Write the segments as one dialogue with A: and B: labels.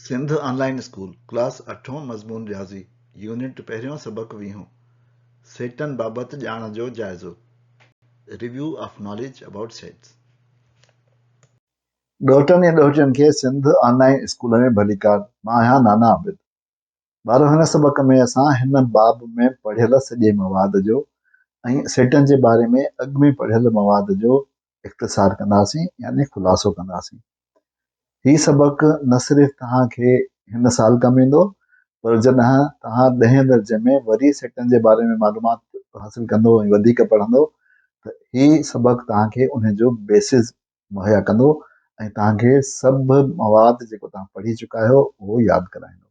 A: سنڌ آن line school, class اٺون، مضمون رياضي، يونٽ پهريون، سبق ويهون، سيٽن بابت ڄاڻ جو جائزو، Review of Knowledge About Sets.
B: ڏوهٽن ۽ ڏوهٽين کي سنڌ آن لائين اسڪول ۾ ڀليڪار، مان آهيان نانا عابد. ٻارو هن سبق ۾ اسان هن باب ۾ پڙهيل سڄي مواد جو ۽ سيٽن جي باري ۾ اڳ ۾ پڙهيل مواد جو اختصار ڪنداسين يعني خلاصو ڪنداسين. هي سبق نه صرف توهان کي هن سال ڪم ايندو پر جڏهن توهان ڏهين درجي ۾ وري سيٽن جي باري ۾ معلومات حاصل ڪندو ۽ وڌيڪ پڙهندو ته هي سبق توهان کي ان جو بيسز مهيا ڪندو ۽ توهان کي سڀ مواد جيڪو توهان پڙهي چڪا آهيو اهو ياد ڪرائيندو.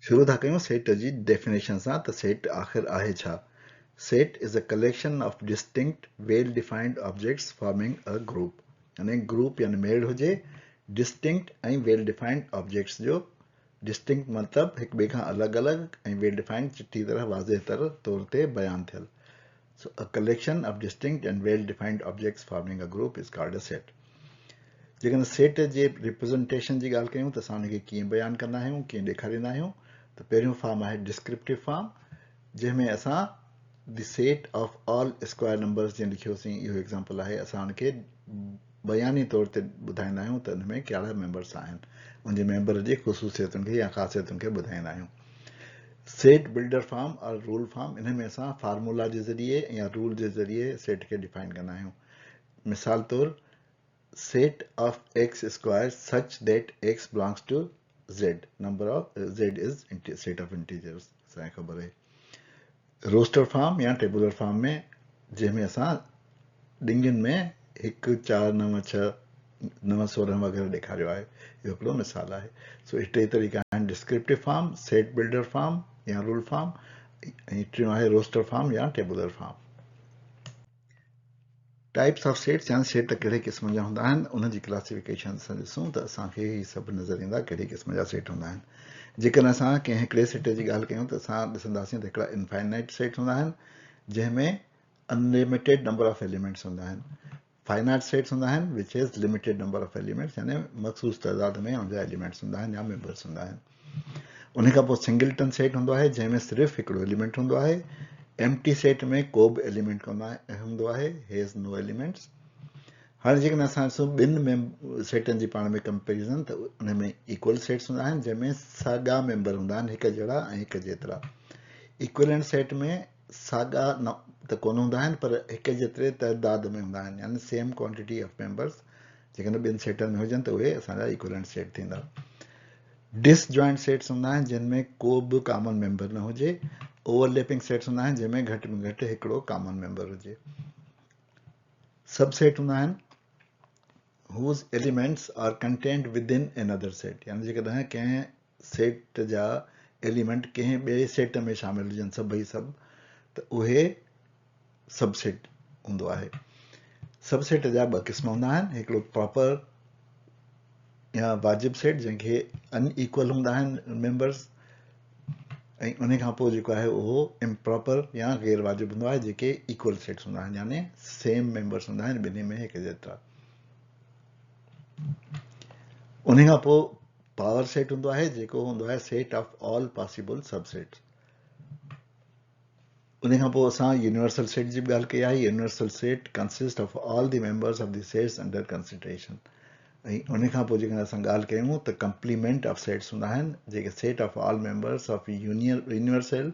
A: شروع ٿا ڪيون سيٽ جي ڊيفينيشن سان ته سيٽ آخر آهي ڇا؟ Set is a collection of distinct well defined objects forming a group يعني گروپ يعني ميڙ هجي ڊسٽنڪٽ ۽ ويل ڊيفائنڊ آبجيڪٽس جو ڊسٽنڪٽ مطلب هڪ ٻئي کان الڳ الڳ ۽ ويل ڊيفائنڊ چٽي طرح واضح طور تي بيان ٿيل. So a collection of distinct and well defined objects forming a group is called a set. جيڪڏهن سيٽ جي ريپريزنٽيشن جي ڳالهه ڪيون ته اسان ان کي ڪيئن بيان ڪندا آهيون ڪيئن ڏيکاريندا آهيون ته پهريون فارم آهي ڊسڪرپٽو فارم جنهن ۾ اسان the set of all square numbers جيئن لکيوسين اهو ايگزامپل آهي اسان ان کي بياني طور تي ٻڌائيندا آهيون ته ان ۾ ڪهڙا ميمبرس آهن ان جي ميمبر جي خصوصيتن کي يا خاصيتن کي ٻڌائيندا آهيون set builder form or rule form انهي ۾ اسان فارمولا جي ذريعي يا رول جي ذريعي سيٽ کي ڊيفائن ڪندا آهيون مثال طور set of x square such that x belongs to Z number of Z is set of integers اسان کي خبر آهي روسٽر فارم يا ٽيبولر فارم ۾ جنهن ۾ اسان ڏنگين ۾ هڪ، چار، نو، ڇهه، نو، سورهن وغيره ڏيکاريو آهي. اهو هڪڙو مثال آهي. سو اهي ٽي طريقا آهن descriptive form, set builder form يا رول فارم ۽ ٽيون آهي روسٽر فارم يا tabular form. Types of sets يعني سيٽ ڪهڙي قسم جا هوندا آهن انهن جي ڪلاسيفڪيشن اسان ڏسون ته اسان کي هي سڀ نظر ايندا ڪهڙي قسم جا سيٽ هوندا آهن. جيڪڏهن اسان ڪنهن هڪڙي سيٽ جي ڳالهه ڪيون ته اسان ڏسنداسين ته هڪڙا انفائنائٽ سيٽ هوندا آهن جنهن ۾ انلميٽيڊ نمبر آف ايليمينٽس هوندا آهن. فائنائٽ سيٽس هوندا آهن which has limited number of elements يعني مخصوص تعداد ۾ ان جا ايليمينٽس هوندا آهن يا ميمبرس هوندا آهن. ان کان پوء سنگلٽن سيٽ هوندو آهي جنهن ۾ صرف هڪڙو ايليمينٽ هوندو آهي. ايمپٽي سيٽ ۾ ڪو به ايليمينٽ ڪونه هوندو آهي هيز نو ايليمينٽس. هاڻي جيڪڏهن اسان ڏسون ٻن سيٽن جي پاڻ ۾ ڪمپيريزن ته ان ۾ ايڪول سيٽس هوندا آهن جنهن ۾ ساڳا ميمبر هوندا آهن هڪ جهڙا ۽ هڪ جيترا. ايڪولنٽ سيٽ ۾ ساڳا ته ڪونه هوندا آهن پر هڪ جيتري تعداد ۾ هوندا آهن يعني سيم ڪوانٽيٽي آف ميمبرس جيڪڏهن ٻن سيٽن ۾ هجن ته اهي اسان جا ايڪولنٽ سيٽ ٿيندا. ڊس جوائنٽ سيٽس هوندا آهن جن ۾ ڪو به ڪامن ميمبر نه هجي. اوور ليپنگ سيٽس هوندا آهن جن ۾ گهٽ ۾ گهٽ هڪڙو ڪامن ميمبر هجي. سب سيٽ هوندا آهن whose elements are contained within another set يعني جيڪڏهن ڪنهن سيٽ جا ايليمينٽ ڪنهن ٻئي سيٽ ۾ شامل هجن سڀئي سڀ ته اهي سب سيٽ هوندو آهي. سب سيٽ جا ٻه قسم هوندا آهن هڪڙو پراپر يا واجب سيٽ جنهن کي ان ايڪول هوندا آهن ميمبرس ۽ ان کان پوء جيڪو آهي اهو امپراپر يا غير واجب هوندو آهي جيڪي ايڪول سيٽس هوندا آهن يعني سيم ميمبرس هوندا آهن ٻنهي ۾ هڪ جيترا. ان کان پوء پاور سيٽ هوندو آهي جيڪو هوندو آهي set of all possible subsets. ان کان پوء اسان يونيورسل سيٽ جي به ڳالهه ڪئي آهي universal set consist of all the members of the sets under consideration ۽ ان کان پوء جيڪڏهن اسان ڳالهه ڪيون ته ڪمپليمينٽ آف سيٽس هوندا آهن جيڪي set of all members of universal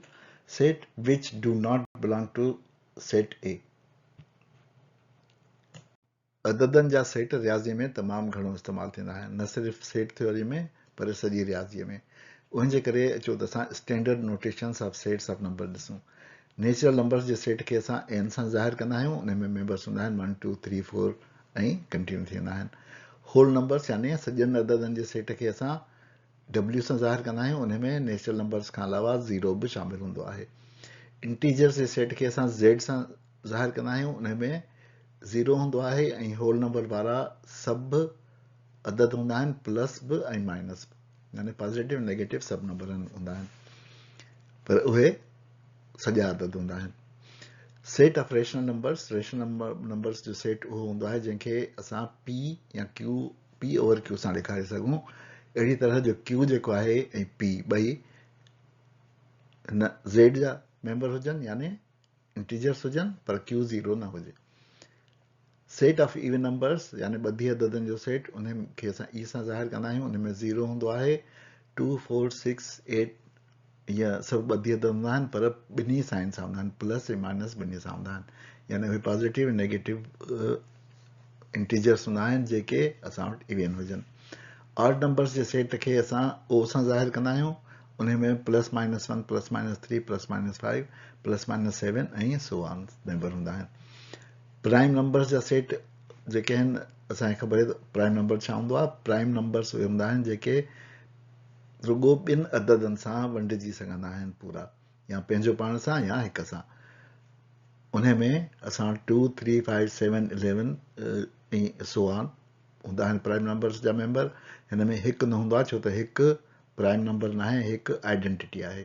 A: set which do not belong to set A. عددن جا سيٽ رياضيء ۾ تمام گهڻو استعمال ٿيندا آهن، نه صرف سيٽ ٿيوري ۾ پر سڄي رياضيء ۾. انهن جي ڪري اچو ته اسان standard notations of sets of number ڏسون. نيچرل نمبرز جي سيٽ کي اسان اين سان ظاهر ڪندا آهيون، انهن ۾ ميمبرس هوندا آهن one, two, three, four ۽ continue ٿي ويندا آهن. هول نمبرز يعني سڄن عددن جي سيٽ کي اسان ڊبليو سان ظاهر ڪندا آهيون، انهن ۾ نيچرل نمبرز کان علاوه زيرو به شامل هوندو آهي. انٽيجرز جي سيٽ کي اسان زيڊ سان ظاهر ڪندا آهيون انهي ۾ زيرو هوندو آهي ۽ هول نمبر وارا سڀ عدد هوندا آهن پلس به ۽ مائنس به يعني پازيٽو نيگيٽو سڀ نمبر هوندا آهن پر اهي سڄا عدد هوندا آهن. Set of rational numbers, rational numbers جو سيٽ اهو هوندو آهي جنهن کي اسان پي يا ڪيو پي اوور ڪيو سان ڏيکاري سگهون. اهڙي طرح جو ڪيو جيڪو آهي ۽ پي ٻئي هن زيڊ جا ميمبر هجن يعني انٽيجرس هجن پر ڪيو زيرو نه هجي. سيٽ آف ايون نمبرس يعني ٻڌي عددن جو سيٽ ان کي اسان اي سان ظاهر ڪندا آهيون ان ۾ زيرو هوندو آهي 2 4 6 8 اهي سڀ ٻڌي عدد هوندا آهن پر ٻنهي سائن سان هوندا آهن پلس ۽ مائنس ٻنهي سان هوندا آهن يعني اهي پازيٽو ۽ نيگيٽو انٽيجرس هوندا آهن جيڪي اسان وٽ ايون هجن. آڊ نمبرس جي سيٽ کي اسان او سان ظاهر ڪندا آهيون انهي ۾ plus minus 1 plus minus 3 plus minus 5 plus minus 7 ۽ so on member هوندا آهن. پرائم نمبرس جا سيٽ جيڪي آهن اسان کي خبر آهي ته پرائم نمبر ڇا هوندو آهي. پرائم نمبرس اهي هوندا آهن جيڪي رڳو ٻن عددن سان ونڊجي سگهندا آهن پورا يا پنهنجو پاڻ سان يا هڪ سان. انهي ۾ اسان 2 3 5 7 11 ۽ سو آن هوندا آهن پرائم نمبرس جا ميمبر. هن ۾ هڪ نه هوندو آهي ڇو ته هڪ پرائم نمبر ناهي، هڪ آئيڊنٽيٽي آهي.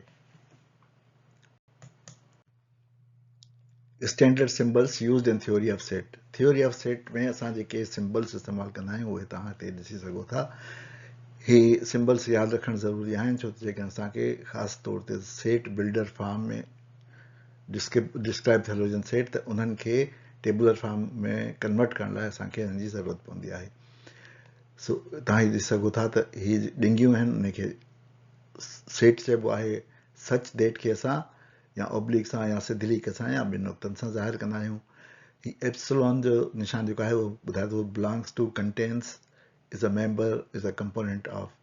A: Standard symbols used in theory of set. Theory of set ۾ اسان جيڪي سمبلس استعمال ڪندا آهيون اهي توهان هتي ڏسي سگهو ٿا. هي سمبلس ياد رکڻ ضروري آهن ڇو ته جيڪڏهن اسان کي خاص طور تي سيٽ بلڊر فارم ۾ ڊسڪرائب ٿيل هجن سيٽ ته انهن کي ٽيبولر فارم ۾ ڪنورٽ ڪرڻ لاء اسان کي انهن جي ضرورت پوندي آهي. سو توهان هي ڏسي سگهو ٿا ته هي ڏنگيون آهن ان کي سيٽ چئبو آهي. سچ that کي اسان يا اوبليڪ سان يا سڌي ليڪ سان يا ٻن نقطن سان ظاهر ڪندا آهيون. هي ايپسلون جو نشان جيڪو آهي اهو ٻڌائي ٿو belongs to, contains, is a member, is a component of.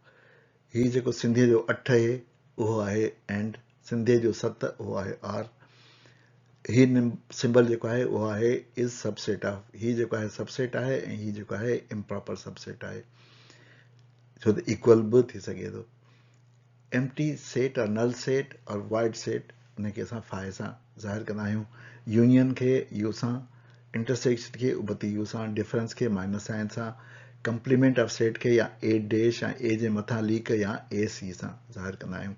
A: هي جيڪو سنڌيء جو اٺ اهي اهو آهي اينڊ، سنڌيء جو ست اهو آهي آر. هي سمبل جيڪو آهي اهو آهي از سب سيٽ آف. هي جيڪو آهي سب سيٽ آهي ۽ هي جيڪو آهي امپراپر سب سيٽ آهي ڇو ته ايڪول به ٿي سگهي ٿو. Empty set or null set or void set ان کي اسان فائي سان ظاهر ڪندا آهيون. يونين کي يو سان، انٽرسيڪشن کي ابتي يو سان، ڊفرنس کي مائنس سائن سان، ڪمپليمينٽ آف سيٽ کي يا اي ڊيش يا اي جي مٿان ليڪ يا اي سي سان ظاهر ڪندا آهيون.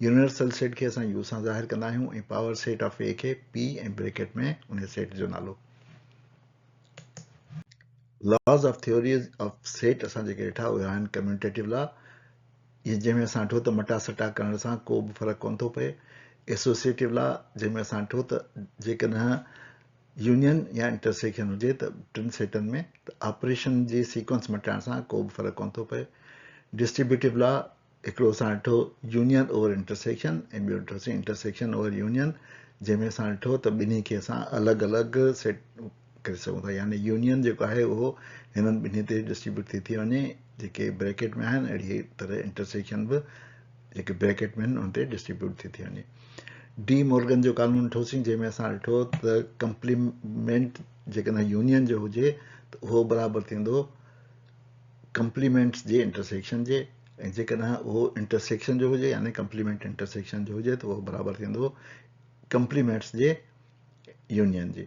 A: يونيورسل سيٽ کي اسان يو سان ظاهر ڪندا آهيون ۽ پاور سيٽ آف اي کي پي ۽ بريڪيٽ ۾ ان سيٽ جو نالو. Laws of theories of set اسان جيڪي ڏٺا اهي آهن ڪميوٽيٽو لا جنهن ۾ اسان ڏٺو ته مٽا سٽا ڪرڻ سان ڪو به فرق ڪونه ٿو پئي. ايسوسيئيٽو لا جنهن ۾ اسان ڏٺو ته جيڪڏهن يونين يا انٽرسيڪشن هجي ته ٽن سيٽن ۾ ته آپريشن جي سيڪوئنس مٽائڻ سان ڪو به فرق ڪونه ٿو پئي. ڊسٽريبيوٽو لا هڪڙو اسان ڏٺو يونين اوور انٽرسيڪشن ۽ ٻيو ڏٺوسين انٽرسيڪشن اوور يونين جنهن ۾ اسان ڏٺو ته ٻنهي کي اسان الڳ الڳ سيٽ ڪري سگهون ٿا يعني يونين جيڪو آهي اهو هنن ٻنهي تي ڊسٽريبيوٽ ٿي ٿي وڃي جيڪي بريڪيٽ ۾ آهن اهڙي طرح انٽرسيڪشن به جيڪي بريڪيٽ ۾ آهن انهن تي ڊسٽريبيوٽ ٿي ٿي وڃي. ڊي مورگن جو قانون ڏٺوسين جنهن ۾ اسان ڏٺو ته ڪمپليمينٽ جيڪڏهن يونين جو هجي ته اهو برابر ٿيندو ڪمپليمينٽس جي انٽرسيڪشن جي ۽ جيڪڏهن اهو انٽرسيڪشن جو هجي يعني ڪمپليمينٽ انٽرسيڪشن جو هجي ته اهو برابر ٿيندو ڪمپليمينٽس جي يونين جي.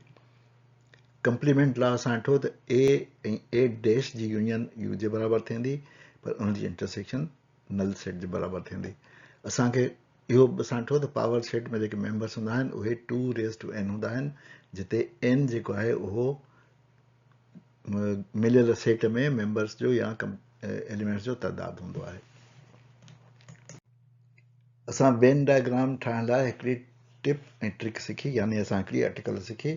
A: ڪمپليمينٽ لا اسان ڏٺو ته اي ۽ اي ڊيش جي يونين يو جي برابر ٿيندي پر ان جي انٽرسيڪشن نل سيٽ جي برابر ٿيندي. اسان کي اهو به اسان ڏٺو ته پاور سيٽ ۾ جيڪي ميمبرس هوندا آهن اهي 2 ريز ٽو اين هوندا آهن جتي اين جيڪو آهي اهو مليل سيٽ ۾ ميمبرس جو يا ايليمينٽس جو تعداد هوندو آهي. اسان وين ڊائگرام ٺاهڻ لاء هڪڙي ٽپ ۽ ٽرڪ سکي يعني اسان هڪڙي اٽڪل سکي.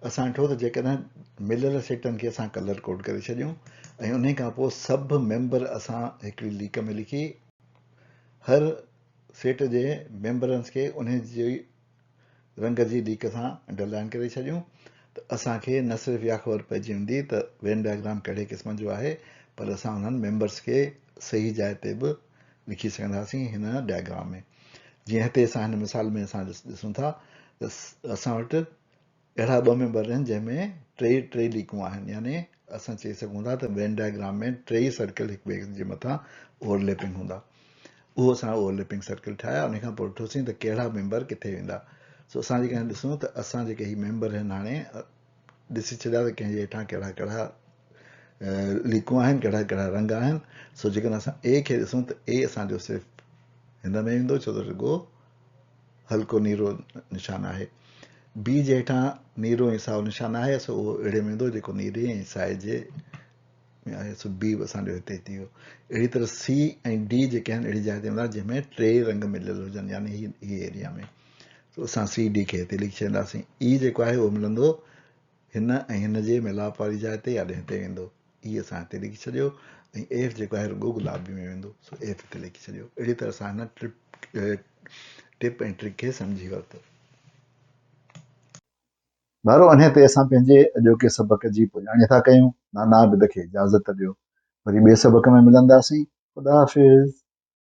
A: اسان ڏٺو ته جيڪڏهن مليل سيٽن کي اسان ڪلر ڪوڊ ڪري ڇڏيون ۽ انهي کان پوء سڀ ميمبر اسان هڪڙي ليڪ ۾ لکي هر سيٽ جي ميمبرنس کي انهي جي رنگ جي ليڪ سان انڊرلائن ڪري ڇڏيون ته اسان کي نه صرف اها خبر پئجي ويندي ته وين ڊائگرام ڪهڙي قسم جو آهي پر اسان انهن ميمبرس کي صحيح جاء تي به لکي سگهنداسين هن ڊائگرام ۾ جيئن هتي اسان هن مثال ۾ اسان ڏسون ٿا ته اسان وٽ اهڙا ٻه ميمبر آهن جنهن ۾ ٽي ٽي ليڪون آهن يعني اسان چئي سگهون ٿا ته وين ڊائگرام ۾ ٽي سرڪل هڪ ٻئي جي مٿان اوورليپنگ هوندا. اهو اسان اوورليپنگ سرڪل ٺاهيا ان کان پوء ڏٺوسين ته ڪهڙا ميمبر ڪٿي ويندا سو اسان جيڪڏهن ڏسون ته اسان جيڪي هي ميمبر آهن هاڻي ڏسي ڇڏيا ته ڪنهن جي هيٺان ڪهڙا ڪهڙا ليڪون آهن ڪهڙا ڪهڙا رنگ آهن سو جيڪڏهن اسان اي کي ڏسون ته اي اسان جو صرف هن ۾ ايندو ڇو ته رڳو هلڪو نيرو نشان آهي بي جي هيٺان نيرو ۽ سائو نشان آهي سو اهو اهڙي ۾ ايندو جيڪو نيري ۽ سائي جي ۾ آهي سو بي به اسان جو هتي ٿي ويو. اهڙي طرح سي ۽ ڊي جيڪي آهن اهڙي جاء تي ويندا جنهن ۾ ٽي رنگ مليل هجن يعني هي هي ايريا ۾ سو اسان سي ڊي کي هتي لکي ڇڏينداسين. اي جيڪو آهي اهو ملندو هن ۽ هن جي ميلاپ واري جاء تي يا هتي ويندو. اي اسان هتي لکي ڇڏيو ۽ ايف جيڪو آهي رڳو گلابي ۾ ويندو سو ايف هتي لکي ڇڏيو. اهڙي طرح سان هن ٽرپ ٽپ ۽ ٽرڪ کي سمجهي ورتو.
B: ٻارو انهيء تي اسان پنهنجي اڄوڪي سبق جي پڄاڻي ٿا ڪيون. نانا عابد کي اجازت ڏيو. وري ٻئي سبق ۾ ملنداسين. خدا حافظ.